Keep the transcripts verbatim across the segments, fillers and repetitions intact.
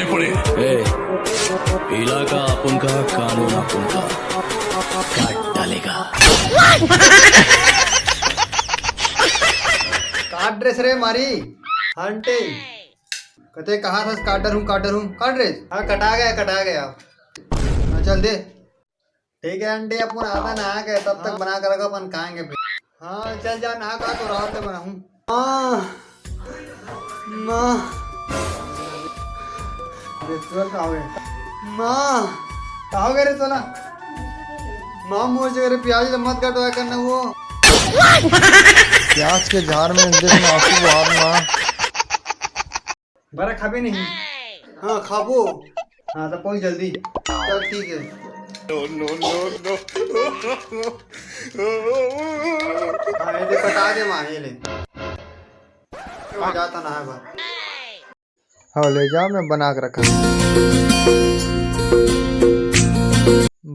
ए, इलाका अपन का, कानून अपन का, काट डालेगा। काट ड्रेस रे मारी, हंटे। कते कहा था काट डर हूँ, काट डर हूँ, काट ड्रेस। हाँ, कटा गया, कटा गया। हाँ, चल दे। ठीक है आंटी, अपन आधा नहा के तब तक बना कर रखा, अपन खाएंगे फिर। हाँ, चल जा, नहा खा तो रात में बनाऊँ। माँ, माँ। अरे तोर का हो गए? माँ, का हो गए रे तोला? माँ, मोर जगह रे प्याज ले मत कटवा करना वो। प्याज के झाड़ में देख ना आंसू बहार माँ। बरा खाबे नहीं? हाँ, खाबो। हाँ, तो पहुँच जल्दी। चल, ठीक है। हाँ, ये दे, कटा दे माँ, ये ले। मैं जाता ना है बात। हाँ, ले जा, मैं बना के रखा।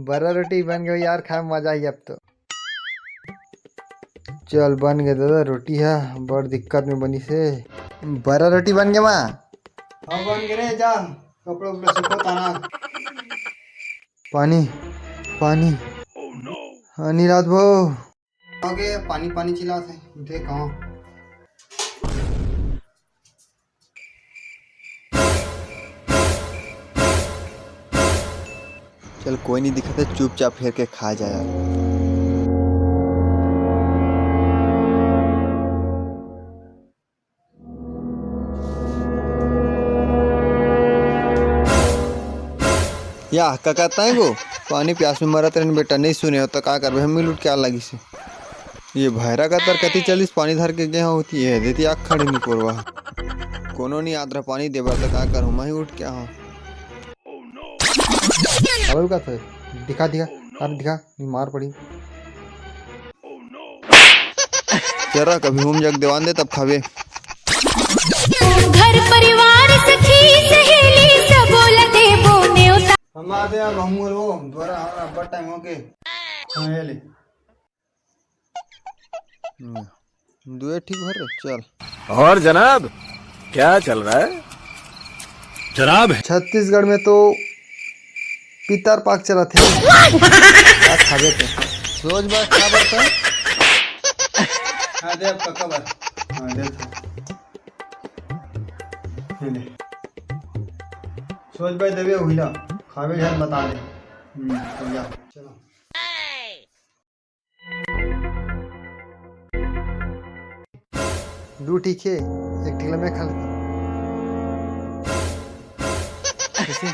बरा रोटी बन गई यार, खाए में मजा आई अब तो। चल, बन गए दादा रोटी ह, बड़ दिक्कत में बनी से। बरा रोटी बन गए माँ। हाँ, बन गए रे, जा कपड़ा उपड़ा सुखो ताना। पानी, पानी। हाँ, नीलाद भो। आगे पानी पानी चिल्लात हे, देख कहाँ। चल, कोई नहीं दिखत हे, चुपचाप हेर के खा जा यार। या, का कहता है वो? पानी प्यास में मरत रहन बेटा, नहीं सुने हो तो का करबे, हम मिल उठ के आ लगी से। ये भैरा का तर कति चलिस, पानी धर के गए होती है, देती आँख खड़ी नहीं कोरवा। कोनो नहीं आत रहा पानी देबर तो का करूँ, मैं ही उठ के आऊँ। अब का था? दिखा, दिखा, अरे दिखा, ये मार पड़ी। जरा कभी हम जग देवान दे तब खावे। घर परिवार सखी सहेली सबो ल देबो नेवता। हम आते हैं, अब हम बोलो, दोबारा हमारा अब्बा टाइम हो गए। हाँ, ये ले। हम्म, दुए ठीक भर रे, चल। और जनाब, क्या चल रहा है? जनाब। छत्तीसगढ़ में तो पितर पाक चलत हे। का खाबे ते? सोच बात खा बर त। हाँ, दे अब कका बर। हाँ, दे तो। ये ले। सोच भाई देवे हुईला। खाबे झन बता दे। हम्म, तो जा। चलो। दू ठीक हे, एक ठीक ल मैं खा लेता। कैसे?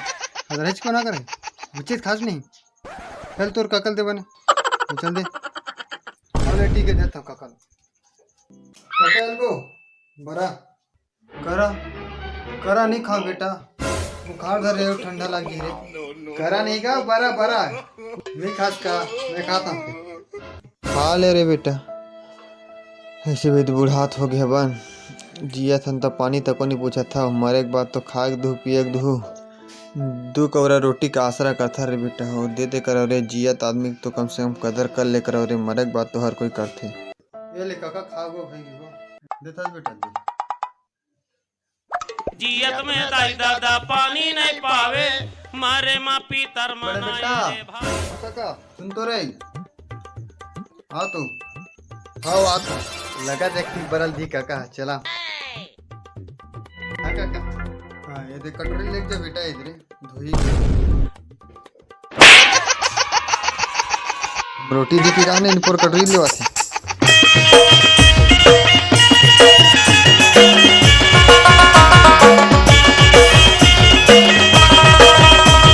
अगर हिच को ना करे, उचित खास नहीं। चल तोर ककल दे बने। चल दे। अरे ठीक हे, देता हूँ ककल। ककल को बरा। करा, करा नहीं खा बेटा, बुखार धर रहे हो, ठंडा लग गई रे। करा नहीं का, बरा, बरा। नहीं खास का, मैं खाता हूँ। खा ले रे बेटा, ऐसे भी तो बुढ़ात हो गया बन। जियत हन त पानी तको नहीं पूछत था, मरे के बाद तो खाए के दू, पिए के दू। दू कौरा रोटी का आसरा करथा रे बेटा हो, दे दे करो रे, जियत आदमी तो कम से कम कदर कर ले करो रे, मरे के बाद तो हर कोई करथे। ये ले काका, खा गो भाई गो। देथस बेटा, दे। जियत में दाई दादा पानी नहीं पावे, मारे मा पीतर बड़े मनाए बेटा। रे भाई। हाँ काका, सुन तो रे। आ तो। हाँ, आ तो। लगा देख, बरल दी काका, चला। हाँ काका। हाँ, ये देख कटोरी लेके जा बेटा इधरे। धोई। रोटी दी कि का नहीं, इनपुर कटोरी लेवा थे।